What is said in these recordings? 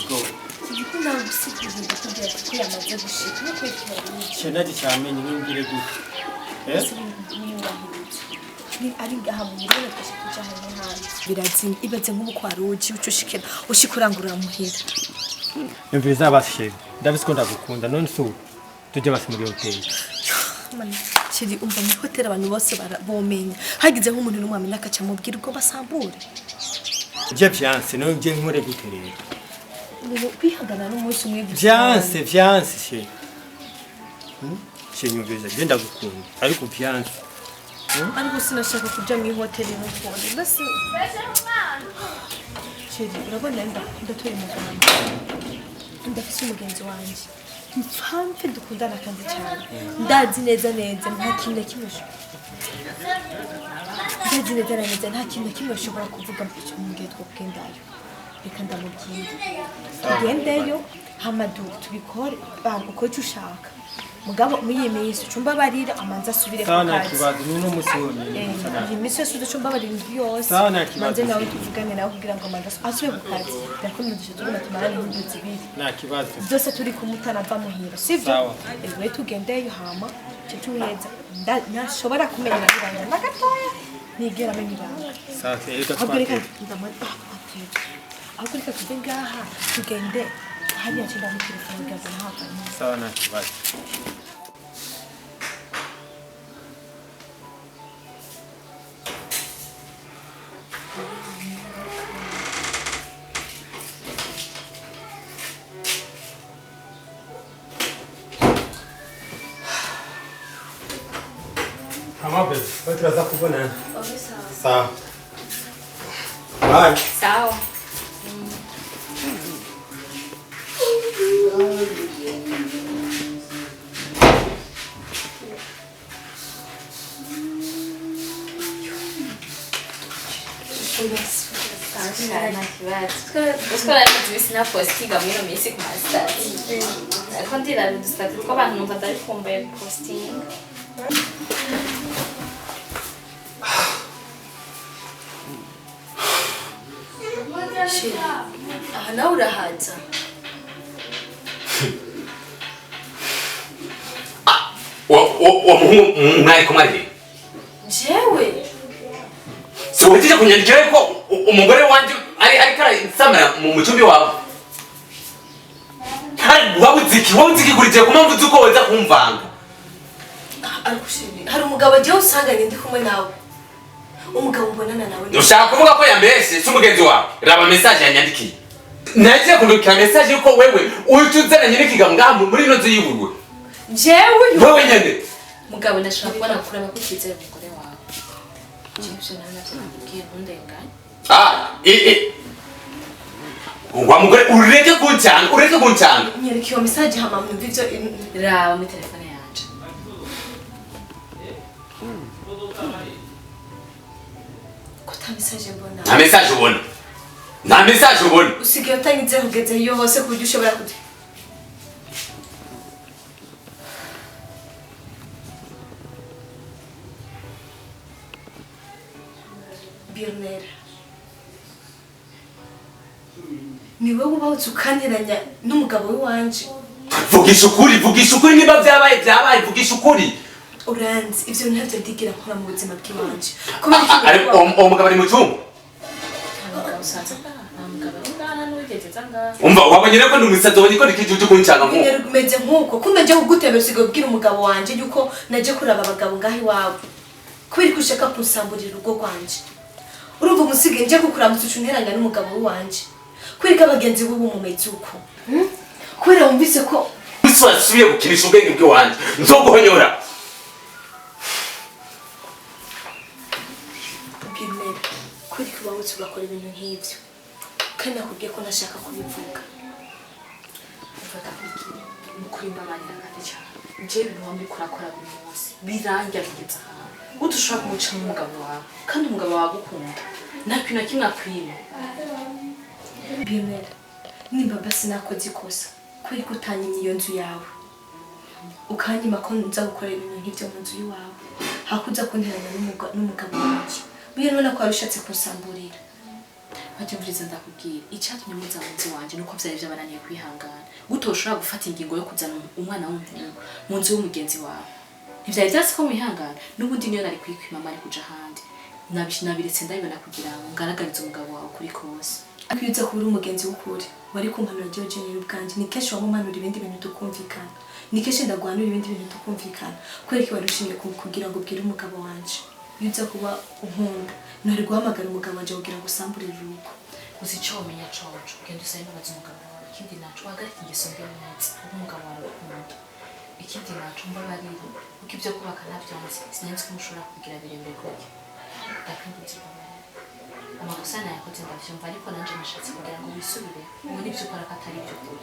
Go. Ko nawe usigaye ndakubwira ko yamaze gushika no kwekera. Cyenaje cyamenye n'imbwire gute? Eh? Ni ari ngaha mu mirima, twese tuja hamwe hanze birazimye. Ibaze nk'ubu kwa rugi uca ushikira ushika urangurura muhira. Yumviriza basi chérie. Ndabizi ko ndagukunda, none se ubu tujye basi muri hoteli. Mana, chéri, umva, muri hoteli abantu bose bomenya, hagize nk'umuntu n'umwe amenya akaca amubwira, ubwo basambure. Je vyanse, none je nkore gute rero? Ubu kwihangana n'umunsi umwe gusa. Vyanse, vyanse chérie. Chérie, nyumviriza, je ndagukunda ariko vyanse. Ariko sinashaka kuja mu ihoteli n'ukuntu ndasi. Chéri, urabona ndatoye umuganga, ndafise umugenzi wanje mpamve dukundana kandi cyane, ndazi neza neza nta kintu na kimwe ndazi neza na neza nta kintu na kimwe ushobora kuvuga mu gihe twogendayo. Reka ndamubwire tugendeyo, hama tubikore ukore icyo ushaka. Mugabo muri iyi minsi ucumba barira amanza asubire ku Sawa, nta kazi. kibazo, ni uno munsi wonyine gusa, nta Iyi minsi yose udacumba barira indwi yose. Sawa, nta kibazo. Manze nawe tuvugane nawe kugira ngo amanza asubire ku kazi. Ndakunda duce tuguma tumarane nk'indwi 2. Nta kibazo. Byose turi kumutana ava muhira, sivyo? Sawa. Ewe, tugendeyo hama cyo tuheza. Ntashobora kumenya ibanga na gatoya, nigera amenya ibanga. Sawa, reka Ahubwo reka twatebe. twatebe. Ahubwo reka tuve ngaha tugende hariya, nce ndamutelefone kugira ngo ntahava. Sawa, nta kibazo. Hama bebe, wewe turaza kubonana. Sawa. Bye. Sawa. Nta kibazo. Utwo nari iminsi na postinga muri ino minsi ku ma statuts. Ariko ndiraba udu statuts tw'abantu numva ndabikumbuye gupostinga. Chéri, aha nawe urahaza. Uwo muhungu mwari kumwe ari he? Jewe? Si uhejeje kunyandikira yuko umugore wanje ari ariko arasamara mu cyumba iwawe? Hari wabuze iki? Wabuze iki kuri ku mpamvu z'uko woza kumvanga? Ariko chéri, hari umugabo agiye usanganye ndi kumwe nawe, umugabo mbonana nawe. Ushaka kuvuga ko yambeshe? Si umugenzi wawe? Raba message yanyandikiye. Nagiye kundukira message yuko wewe uhita uzananye n'ikigango ngaha muri ino nzu yiwiwe. Jewe? Wewe nyene. Mugabo, ndashaka kubona kureba ko utizera umugore wawe. Jewe ivyo nawe navyo nakubwiye, ntundenganye. Ah, wa mugore, ureke kuncanga, ureke kuncanga. Nyereka iyo message hama mwumve ivyo. Raba muri telefone yanje. Ko ta message mbona? Nta message ubona, nta message ubona. Usigaye utanyizera kugeza iyo hose ku buryo ushobora kuja Birnera. Ni wowe ubahutse ukanteranya n'umugabo w'iwanje. Vugisha ukuri, vugisha ukuri, niba byabaye byabaye, vugisha ukuri. Uranzi, ivyo ntavyo ndigira nkora mu buzima bw'iwanje. Kubera iki? Ariko uwo mugabo ari mu cyumba? Nta mugabo usanze ngaha, nta mugabo ari ngaha, nta n'uwigeze aza ngaha. Umva, wabonye rero ko ndi umusazi, wabonye ko ndi ikijuju kuncanga nk'uko. Nyine umeze nk'uko kumbe nje kugutebera, usigaye ubwira umugabo wanje yuko naje kuraba abagabo ngaho iwawe. Kubera ko ushaka kunsamburira urugo rwanje. Urumva, umusigaye nje kukuramutsa uca unteranya n'umugabo wanje. Kubera ko abagenzi b'ubu mumeze uko? Hmm? Kubera wumvise ko Umunsi wasubiye gukinisha ubwenge bw'iwanje nzoguhonyora. Bimera kubera ko ubahutse ugakora ibintu nk'ibyo kandi nakubwiye ko ntashaka kubivuga. Mfata kubwira ni ukuri, mbabarira kandi cyane. Jewe ibintu wambi kurakora buri munsi birangira bigeze ahantu gute ushobora kumucamo umugabo wawe, kandi umugabo wawe agukunda, nta kintu na kimwe akwima. Bimera, nimba basi nakoze ikosa, kubera ko utanyimye iyo nzu yawe, ukanyima ko nza gukora ibintu nk'ibyo mu nzu y'iwawe, hakuza kunteranya n'umugabo wanje, buriya nubona ko wari ushatse kunsamburira. Bacyumviriza, ndakubwira icyatumye muza mu nzu wanje nuko vyari vyabananiye kwihangana. Gute ushobora gufata ingingo yo kuzana umwana w'umuhungu mu nzu y'umugenzi wawe? Ntivyari vyasi ko mwihangana. N'ubundi niyo nari kwikwima mari kuja ahandi. Nabiretse ndabibona kugira ngo ngaragarize umugabo wawe kuri kose. Ariko iyo uza kuba uri umugenzi w'ukuri, wari kumpanura jewe jenyine ubwanje. Ni kenshi wamumanura ibindi bintu tukumvikana, ni kenshi ndaguhanura ibindi bintu tukumvikana. Kubera ko wari ushimye kugira ngo ubwire umugabo wanje. Iyo uza kuba unkunda, ntari guhamagara umugabo wanje kugira ngo usamburire urugo. Gusa icyo wamenya coco, ugenda usabe imbabazi umugabo wawe. Ikindi naco, uhagarike ingeso mbi neza, kuko umugabo wawe arakunda. Ikindi naco, mbabarire, kuko ibyo kubaka ntabyo nzi, sinari ko mushobora kugira birebire gutya. Ndakwinginze umbabarire. Amakosa nayakoze, ndavyumva, ariko nanje nashatse kugira ngo wisubire ubone ibyo ukora ko atari ibyo ukora.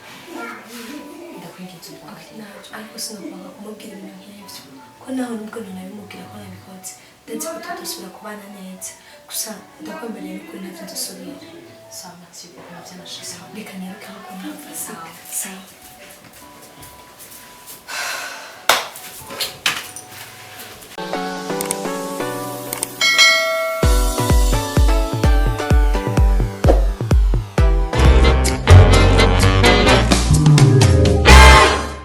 Ndakwinginze umbabarire. Ntabyo, ariko sinagomba kumubwira ibintu nk'ibyo, ko nawe nubwo ntanabimubwira ko nabikoze, ndetse ko tudasubira kubana neza. Gusa ndakwemereye n'ukuri, ntabyo dusubira. Sawa, merci beaucoup, navyo nashatse. Reka niruke ahubwo ntapfa. Sawa sawa.